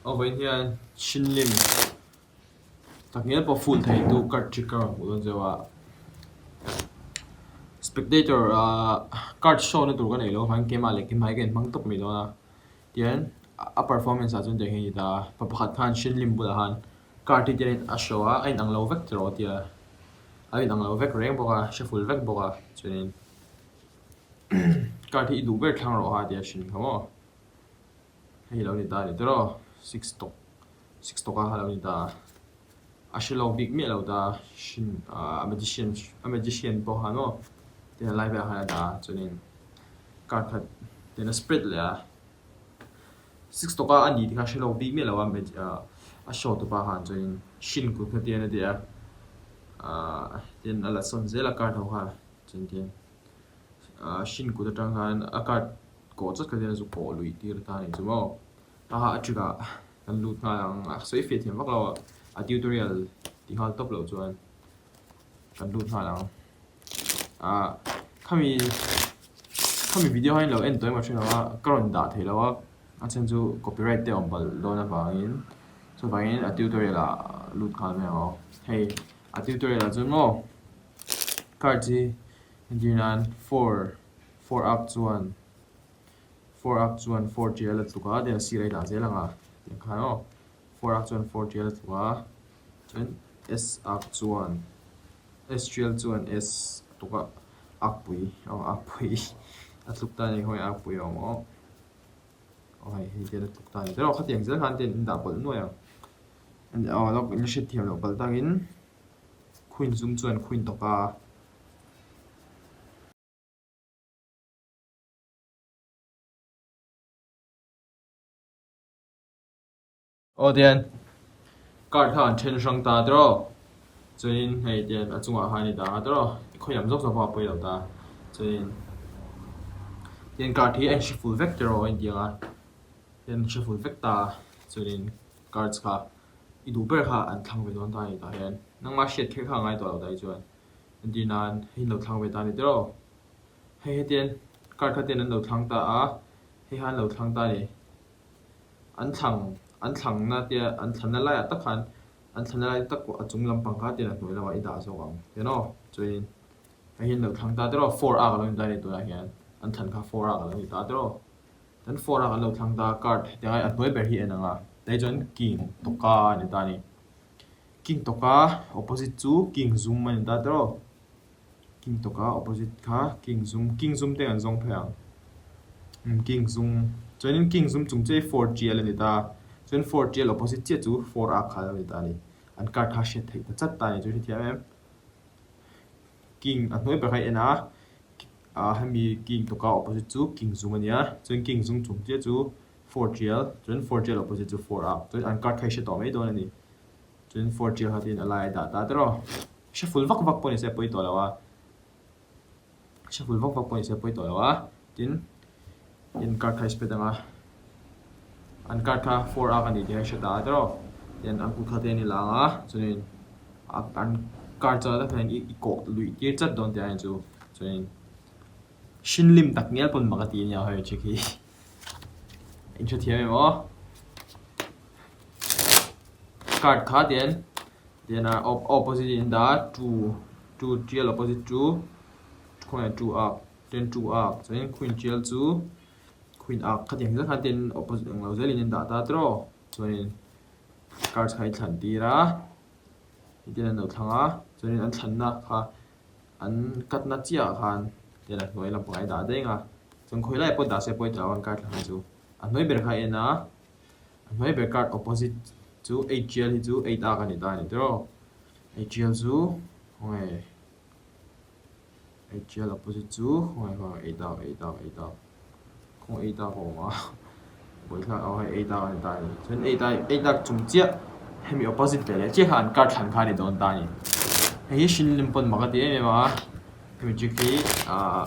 Aw vawiin hian Shinlim takngial pawh full thei tu card trick ka rawn hmuh dawn zeuh a. Spectator ah card show na tur ka neih loh avangin keimah leh keimah hi ka inhmang tawp mai dawn a. Tihian a performance ah chuan tiang hi a ni ta a, pa pakhat khan Shinlim bulah khan card hi tihian a show a, a inang lo vek tiraw a ti a, a inang lo vek reng bawk a, hre full vek bawk a chuanin card hi i duh ber thlang rawh a ti a hrin kha maw. Hei lo ni ta a ni tiraw six tawk six tawka kha lo ni ta a a hre lawk bik miah lo ta hrin ah a magician a magician pawh khan aw tin a lai velah khan a dah a chuanin card khat tin a spread leh a six tawka a ni tih kha a hre lawk bik miah lo a ah a show tupa khan chuanin hrin kut kha tian a ti a ah tin a la sawn zel a card ho kha chuan tian ah hrin kut atang khan a card kawh chat kha hian a zu kawh luih tir ta a ni chu maw a a trick ah kan lut nghal ang a sawi fiah thiam vak lo a a tutorial ti nghal tawp loh chuan kan lut nghal ang ah khami khami video hian lo en tawh emaw ṭhin lo a ka rawn dah thei lo a a chhan chu copyright te a awm palh dawn avangin chuvangin a tutorial ah lut nghal mai ang aw hei a tutorial ah chuan maw card hi entir nan four four up chuan four up chuan four tial a tluk a then a sir a i dah zel ang a tiang khan aw four up chuan four tial a tluk a chuan s up chuan s tial chuan s a tluk a ak pui aw ak pui a tluk ta a ni khawnge ak pui a awm aw aw hei hei tial a tluk ta a ni tiraw khatiang zel khan tian in dah pawlh nuai ang aw lawk in hriatthiam loh palh takin queen zum chuan queen tawk a. Aw tian card kha an then hrang ta tiraw chuanin hei tian a chungah khan i dah a tiraw i khawi lam zawk zawk pawh a pawi lo ta chuanin tian card hi a in hre full vek tiraw a inti ang a tian hre full vek ta chuanin cards kha i duh ber kha an thlang ve dawn ta a ni tah hian nangmah hriat kher kha a ngai tawh lo tah hi chuan. Entir nan hei an lo thlang ve ta a ni tiraw? Hei hetian card kha ten an lo thlang ta a, hei kha an lo thlang ta a ni. An thlang an thlangna tia an thlanna laiah tak khan an thlanna lai tak a chung lampang kha tian a hnuai lamah i dah zawk ang tian aw. Chuanin hei hi an lo thlang ta tiraw? Four a ka lo ni ta a ni tunah hian an thlan kha four a ka lo ni ta tiraw? Chuan four a kan lo thlang ta a card hetiang a hnuai ber hi en ang a, tah hi chuan king tawka a ni ta a ni. King tawka opposite chu king zum a ni ta tiraw? King tawka opposite kha king zum, king zum te kan zawng phei ang. Umm king zum, chuanin king zum chung chiah hi four tial a ni ta. Chuan four tial opposite chiah chu four a khal a ni ta a ni. An card kha hriat theih ta chat ta a ni chu hrethiam em? King a hnuai ber kha i en a, ah hemi king tawka opposite chu king zum a ni a, chuan king zum chung chiah chu four tial, chuan four tial opposite chu four a, chuan an card kha i hre tawh mai dawn a ni. Chuan four tial kha tiin a lai a dah ta tiraw. Hre ful vak vak pawh ni se a pawi tawh lo a, hre ful vak vak pawh ni se a pawi tawh lo a, tin tin card kha i spread ang a, an card kha four a ka ni tih kha i hre ta a tiraw, tin an kut kha te an i la ang a, chuanin an card chu a tak hian i kawh luih tir chat dawn tih a ni chu, chuanin hrinlim tak ngial pawn mak a ti a nia hei chick hi. In hrethiam em aw? Card kha tian tian a opposite in dah a two two tial opposite chu khawnge two up ten two up chuanin queen tial chu queen up khatiang zel khan tian opposite ang lo zelin an dah ta tiraw chuanin cards kha i thlan tir a tian an lo thlang a chuanin an thlanna kha An katna chiah ah khan tian a hnuai lampang a i dah deng a, chuan khawi lai pawh dah se pawh i tla lo an card thla kha chu a hnuai ber kha a en a, a hnuai ber card opposite chu eight tial hi chu eight a ka ni ta a ni tiraw, eight tial chu khawnge eight tial opposite chu khawnge khawnge eight a eight a eight a khawnge eight a ka awm a buaithlak aw hei eight a ka ni ta a ni chuan eight a eight a chung chiah hemi opposite ve leh chiah kha an card thlan kha a ni dawn ta a ni hei hi hrinlim pawn mak a ti em em a hemi trick hi ahh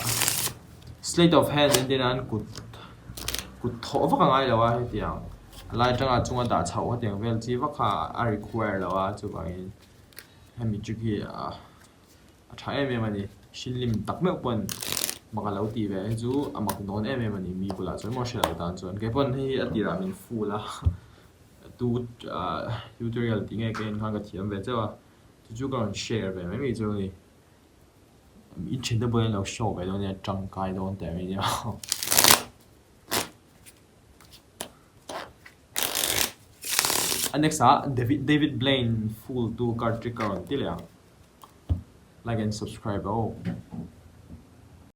sleight of hand entir nan kut kut thawh vak a ngai lo a hetiang a lai atanga a chunga dah chhoh hetiang vel chi vak kha a require lo a chuvangin hemi trick hi ahh. A tha em em a ni. Hrinlim tak meuh pawn mak a lo tih ve hi chu a mak dawn em em a ni mi bulah chuan maw hre lo tan chuan. Kei pawn hei hi a tirah min fool a. Tutorial tih nge ka en khan ka thiam ve chauh a, chu chu ka rawn share ve mai mai chu a ni. In thiante pawhin an lo show ve dawn nia tangkai dawn teh mai nia. A next ah David David Blaine fool tu card trick ka rawn ti leh ang. Like and subscribe aw.